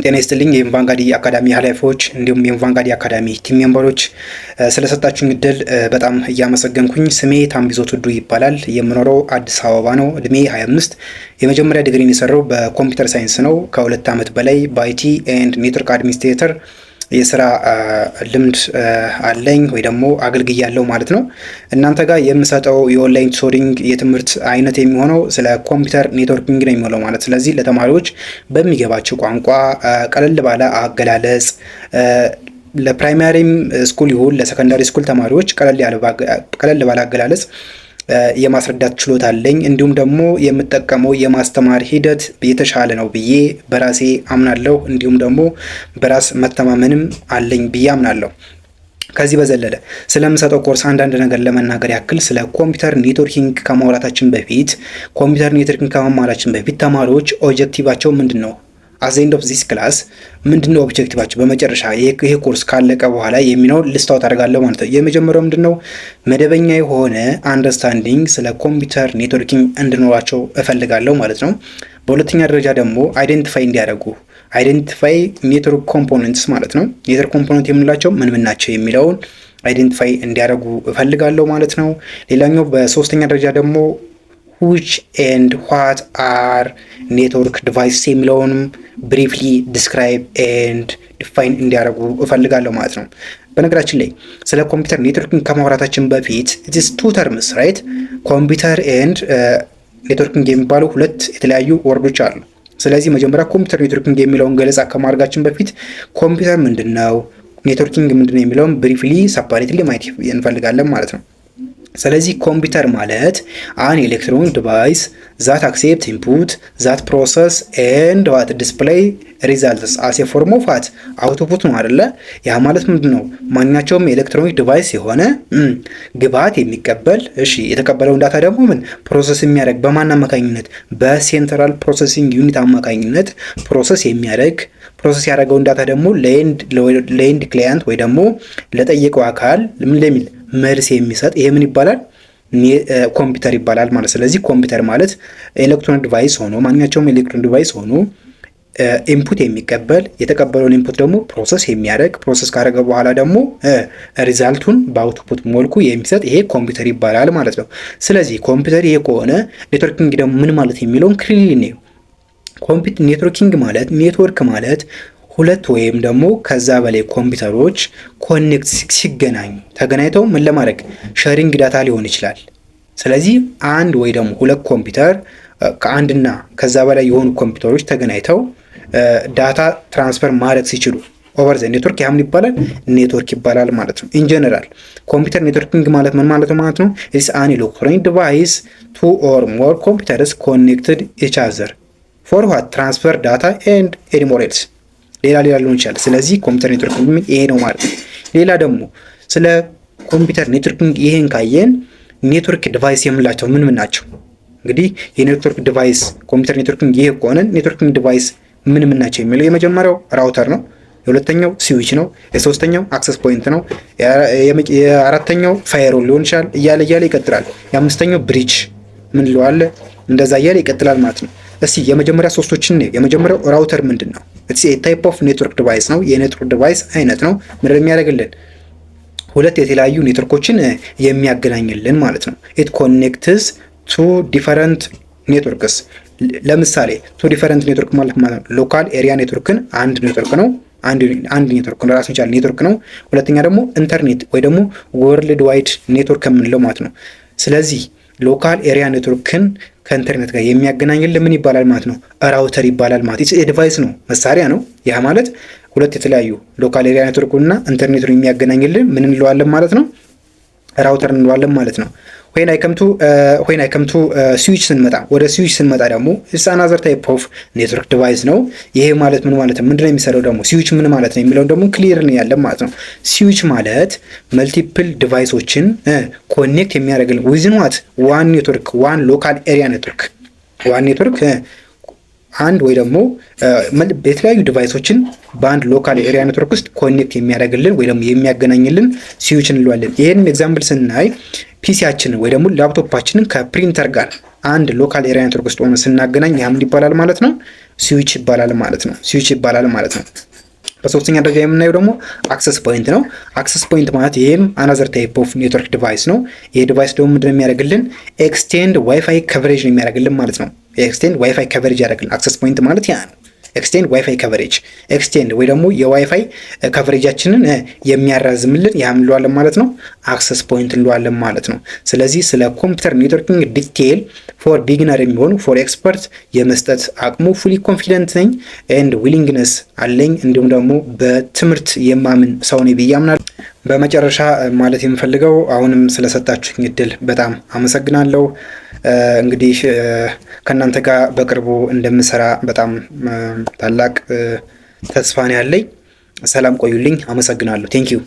ጤና ይስጥልኝ የኢንቫንጋዲ አካዳሚ ኃላፊዎች እንዲሁም የኢንቫንጋዲ አካዳሚ team member ኦች፣ ስለሰጣችሁኝ እድል በጣም እያመሰገንኩኝ። ስሜ ታምቢዞ ቱዱ ይባላል። የምኖረው አዲስ አበባ ነው። እድሜ 25። የመጀመሪያ ዲግሪን የሰራው በ computer science ነው። ከ2 ዓመት በላይ በ IT and network administrator የስራ ልምድ አለኝ ወይ ደግሞ አገልግያለሁ ማለት ነው። እናንተ ጋር የምሰጠው የ online tutoring የትምህርት አይነት የሚሆነው ስለ computer networking ነው የሚሆነው ማለት። ስለዚህ ለተማሪዎች በሚገባቸው ቋንቋ፣ ቀለል ባለ አገላለጽ፣ ለ primary ም school ይሁን ለ secondary school ተማሪዎች ቀለል ባለ አገላለጽ የማስረዳት ችሎታ አለኝ። እንዲሁም ደግሞ የምጠቀመው የማስተማር ሂደት የተሻለ ነው ብዬ በራሴ አምናለሁ። እንዲሁም ደግሞ በራስ መተማመንም አለኝ ብዬ አምናለሁ። ከዚህ በዘለለ ስለምሰጠው ኮርስ አንዳንድ ነገር ለመናገር ያክል፣ ስለ computer networking ከማውራታችን በፊት፣ computer networking ከመማራችን በፊት ተማሪዎች objective ኣቸው ምንድን ነው? At the end of this class ምንድን ነው objective ኣቸው? በመጨረሻ ይሄ ኮርስ ካለቀ በኋላ የሚለው list out አደርጋለሁ ማለት ነው። የመጀመሪያው ምንድን ነው? መደበኛ የሆነ understanding ስለ computer networking እንዲኖራቸው እፈልጋለሁ ማለት ነው። በሁለተኛ ደረጃ ደግሞ identify እንዲያደርጉ፣ identify network components ማለት ነው። Network component የምንላቸው ምን ምን ናቸው የሚለውን identify እንዲያደርጉ እፈልጋለሁ ማለት ነው። ሌላኛው በሶስተኛ ደረጃ ደግሞ which and what are network device የሚለውንም briefly describe and define እንዲያደርጉ እፈልጋለሁ ማለት ነው። በነገራችን ላይ ስለ computer networking ከማውራታችን በፊት it's two terms, right? Computer and networking የሚባሉ ሁለት የተለያዩ word ኦች አሉ። ስለዚህ መጀመሪያ computer networking የሚለውን ገለጻ ከማድረጋችን በፊት ኮምፒውተር ምንድን ነው፣ networking ምንድን ነው የሚለውን briefly separately ማየት እንፈልጋለን ማለት ነው። ስለዚህ ኮምፒውተር ማለት an electronic device that accept input, that process and what, display results as a form of what, output ነው አይደለ? ያ ማለት ምንድን ነው? ማንኛቸውም electronic device የሆነ ግብአት የሚቀበል፣ እሺ፣ የተቀበለውን data ደግሞ ምን process የሚያደርግ፣ በማን አማካኝነት? በ central processing unit አማካኝነት process የሚያደርግ፣ process ያደረገውን data ደግሞ ለ end client ወይ ደግሞ ለጠየቀው አካል ምን ለሚል መልስ የሚሰጥ፣ ይሄ ምን ይባላል? ኮምፒውተር ይባላል ማለት። ስለዚህ ኮምፒውተር ማለት electronic device ሆኖ፣ ማንኛቸውም electronic device ሆኖ input የሚቀበል፣ የተቀበለውን input ደግሞ process የሚያደርግ፣ process ካደረገ በኋላ ደግሞ result ኡን በ output መልኩ የሚሰጥ፣ ይሄ ኮምፒውተር ይባላል ማለት ነው። ስለዚህ ኮምፒውተር ይሄ ከሆነ networking ደግሞ ምን ማለት የሚለውን clearly ነው። Networking ማለት፣ ኔትወርክ ማለት ሁለት ወይም ደግሞ ከዛ በላይ ኮምፒውተሮች connect ሲገናኙ፣ ተገናኝተው ምን ለማድረግ? Sharing data ሊሆን ይችላል። ስለዚህ አንድ ወይ ደግሞ ሁለት ኮምፒውተር፣ ከአንድና ከዛ በላይ የሆኑ ኮምፒውተሮች ተገናኝተው data transfer ማድረግ ሲችሉ over the network፣ ያ ምን ይባላል? ኔትወርክ ይባላል ማለት ነው። In general computer networking ማለት ምን ማለት ነው? It's an electronic device, two or more computers connected each other for what? Transfer data and any more else፣ ሌላ ሌላ ሊሆን ይችላል። ስለዚህ computer networking ይሄ ነው ማለት ነው። ሌላ ደግሞ ስለ computer networking ይሄን ካየን network device የምንላቸው ምን ምን ናቸው? እንግዲህ የ network device፣ computer networking ይሄ ከሆነ networking device ምን ምን ናቸው የሚለው፣ የመጀመሪያው router ነው። የሁለተኛው switch ነው። የሶስተኛው access point ነው። የአራተኛው firewall ሊሆን ይችላል፣ እያለ እያለ ይቀጥላል። የአምስተኛው bridge ምን ለዋለ፣ እንደዛ እያለ ይቀጥላል ማለት ነው። እስቲ የመጀመሪያ ሶስቶችን ነው። የመጀመሪያው router ምንድን ነው? It's a type of network device ነው። የ network device አይነት ነው። ምንድን የሚያደርግልን? ሁለት የተለያዩ ኔትወርኮችን የሚያገናኝልን ማለት ነው። It connects two different networks። ለምሳሌ two different network ማለት ነው local area network ን አንድ ኔትወርክ ነው። አንድ ኔትወርክ ነው፣ ራሱን የቻለ ኔትወርክ ነው። ሁለተኛ ደግሞ ኢንተርኔት ወይ ደግሞ world wide network የምንለው ማለት ነው። ስለዚህ local area network ን ከኢንተርኔት ጋር የሚያገናኝልን ምን ይባላል ማለት ነው? Router ይባላል ማለት device ነው፣ መሳሪያ ነው። ያ ማለት ሁለት የተለያዩ local area network እና ኢንተርኔቱን የሚያገናኝልን ምን እንለዋለን ማለት ነው? Router እንለዋለን ማለት ነው። When I come to switch ስንመጣ፣ ወደ switch ስንመጣ ደግሞ it's another type of network device ነው። ይሄ ማለት ምን ማለት ነው? ምንድነው የሚሰራው ደግሞ፣ switch ምን ማለት ነው የሚለውን ደግሞ clear ነው ያለን ማለት ነው። Switch ማለት multiple device ኦችን connect የሚያደርግልን within what? One network, one local area network, one network፣ አንድ ወይ ደግሞ የተለያዩ device ኦችን በአንድ local area network ውስጥ connect የሚያደርግልን ወይ ደግሞ የሚያገናኝልን switch እንለዋለን። ይህንም example ስናይ PC ያችንን ወይ ደግሞ ላፕቶፓችንን ከፕሪንተር ጋር አንድ local area network ውስጥ ሆነ ስናገናኝ ያ ምን ይባላል ማለት ነው? Switch ይባላል ማለት ነው። Switch ይባላል ማለት ነው። በሶስተኛ ደረጃ የምናየው ደግሞ access point ነው። Access point ማለት ይህም another type of network device ነው። ይህ device ደግሞ ምንድነው የሚያደርግልን? Extend WiFi coverage ነው የሚያደርግልን ማለት ነው። Extend WiFi coverage ያደርግልን። Access point ማለት ያ ነው። Extend WiFi coverage፣ extend ወይ ደግሞ የ WiFi coverage ኣችንን የሚያራዝምልን ያ እንለዋለን ማለት ነው። Access point እንለዋለን ማለት ነው። ስለዚህ ስለ computer networking detail for beginner የሚሆኑ for expert የመስጠት አቅሙ fully confident ነኝ and willingness አለኝ። እንዲሁም ደግሞ በትምህርት የማምን ሰው ነኝ ብዬ አምናለሁ። በመጨረሻ ማለት የምፈልገው አሁንም ስለሰጣችሁኝ እድል በጣም አመሰግናለሁ። እንግዲህ ከእናንተ ጋር በቅርቡ እንደምሰራ በጣም ታላቅ ተስፋ ነው ያለኝ። ሰላም ቆዩልኝ። አመሰግናለሁ። Thank you.